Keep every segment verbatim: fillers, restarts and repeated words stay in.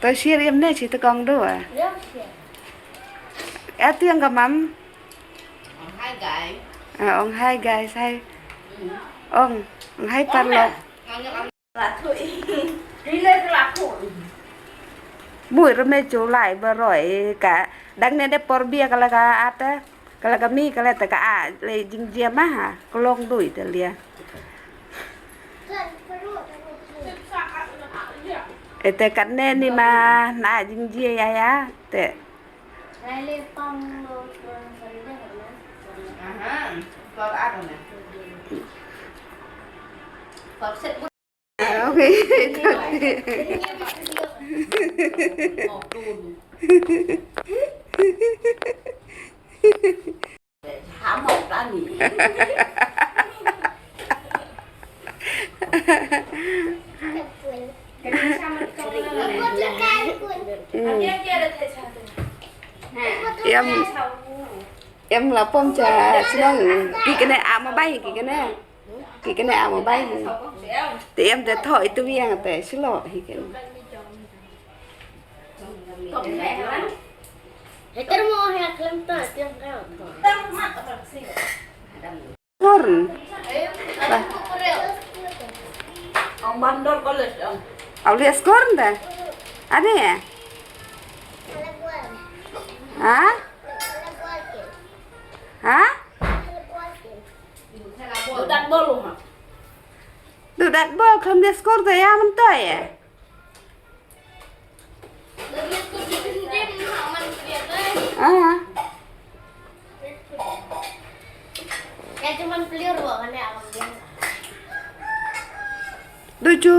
To share ïa mne shi te kong do ah. Ïa tiang ka mam. Ong hi guys. Ah, ong hi guys, hi. Ong, ong hi parlok. Bui rme chu lai ba roi ka. Dang ne de por bia ka la ka ate. Ka la ka mi ka la te ka a le jingjia ma ha. Ka long dui te lia. Ete kat ne ni ma na jingjia ya ya te. Ah, okay. Em, em la pom cha shnong ki kane a mobile ki kane. Ki kane a mobile. Te em te tho itu yang te silo hi kane. He ter mo he klem ta tiang ka. Korn. Au lias korn da. Ane ya? Ha? Ha? Dudat bol ha. Dudat bol kham lias korn da ya man to ya. Ah. Du ju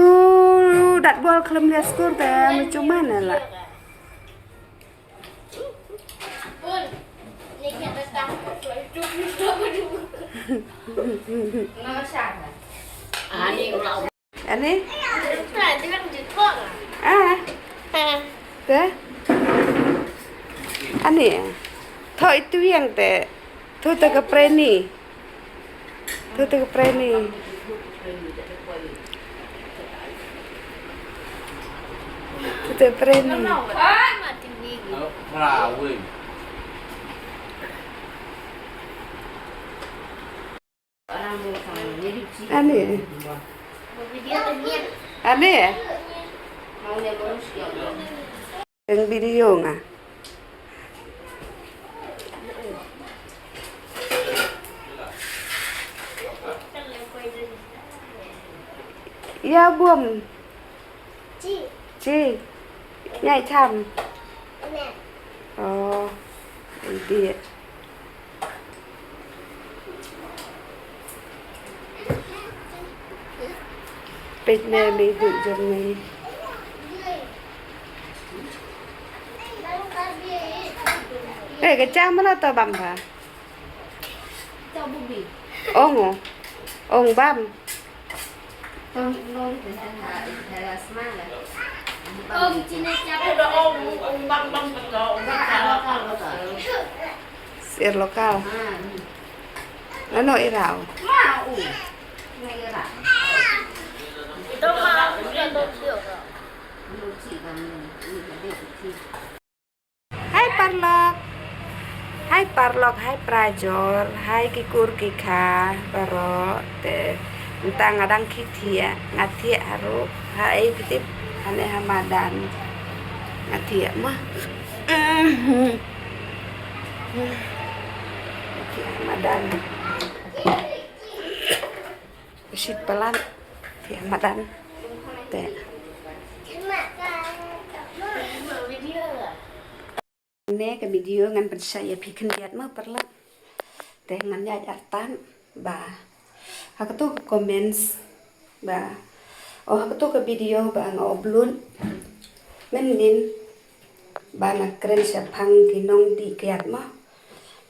dat bol khlem lias korn te mu ju man la. Ani. Ah. Te. Ani. Tho itu yang te. Tho te ka preni. Tho te ka preni. Tho te preni. Ani. Ani. Teng video nga. Ya bum. Chi. Nyai cham. Oh, idiot. Peit ne mi du jong ni. Eh, ka cham na to bam ba. Ong, ong bam. Sir lokal. Ano iraw? Hai parlok. Hai parlok, hai prajor, hai ki kur ki kha baroh te. Mynta nga dang khie thiah, nga thiah haruh ha ei phi tip, hane ha madan. Nga thiah ma. Nga thiah ha madan. Shit palat. Te madan. Te. Ne ka video ngan pynshai ïa phi khyndiat ma parlok. Te ngan ïaid artat ba ha kato ka comments ba, oh, ha kato ka video ba nga upload. Mynnin ba na kren shaphang ki nongdih kiad ma.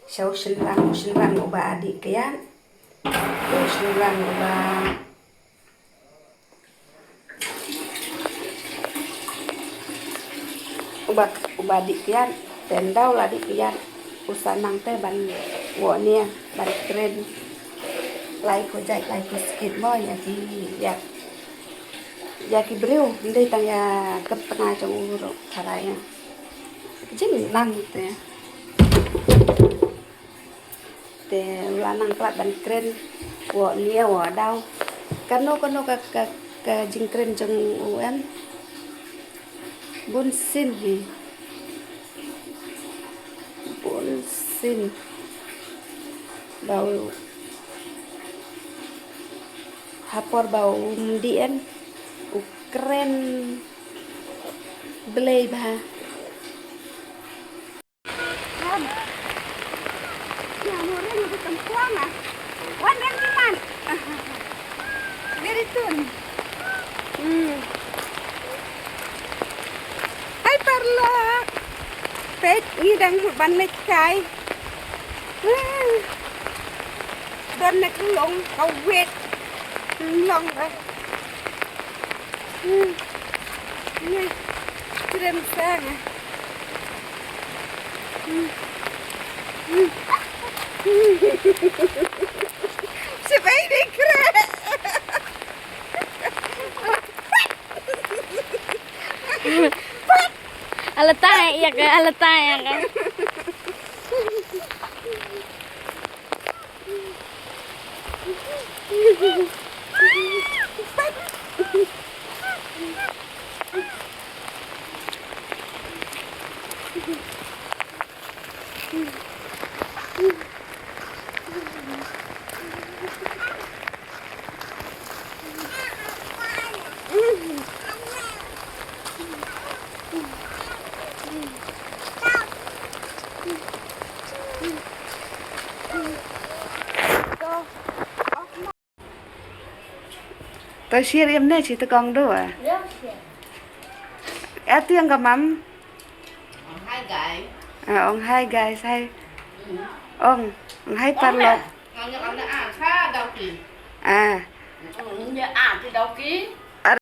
Sha u shynrang, u shynrang uba dih kiad. U shynrang uba, uba, uba dih kiad, te ynda u la dih kiad, u sa nang te ban wad ne, ban kren. Lai ko jait, lai ko skit mo ïa ki, ïa. Ïa ki briew, ym dei tang ïa ka tnga jong u ruh, tharai ïa. Jin lang te. Te u la nang khlad ban kren, wa nia wa daw. Kano kano ka, ka, ka jingkren jong u em. Bun sien hi. Bun sien. Ba u, ha por ba um dih em, u kren blei bha. Wan. Ïa, mo ring, mo ring, kam kuang, ah. Wan, ring, ki man. Very soon. Hmm. Hai, paralok. Peit, ngi dang mut ban leit kai. Hmm. Don na ka long, ka wet. Long, eh. Hmm. Ngai. Kren sang, eh. Hmm. Hmm. Sipai di kren. Ala tai ïa ka, ala tai ïa ka. To share em ne, shi te kong do, ah. Ya, share. Ya, tu yang ka mam. Ong hi, guys. Ah, ong hi, guys, hi. Hmm. Ong, ong hi, paralok. Ong ne, ong ne, ah, sa dau ki. Ah. Ong ne, ah, ki dau ki.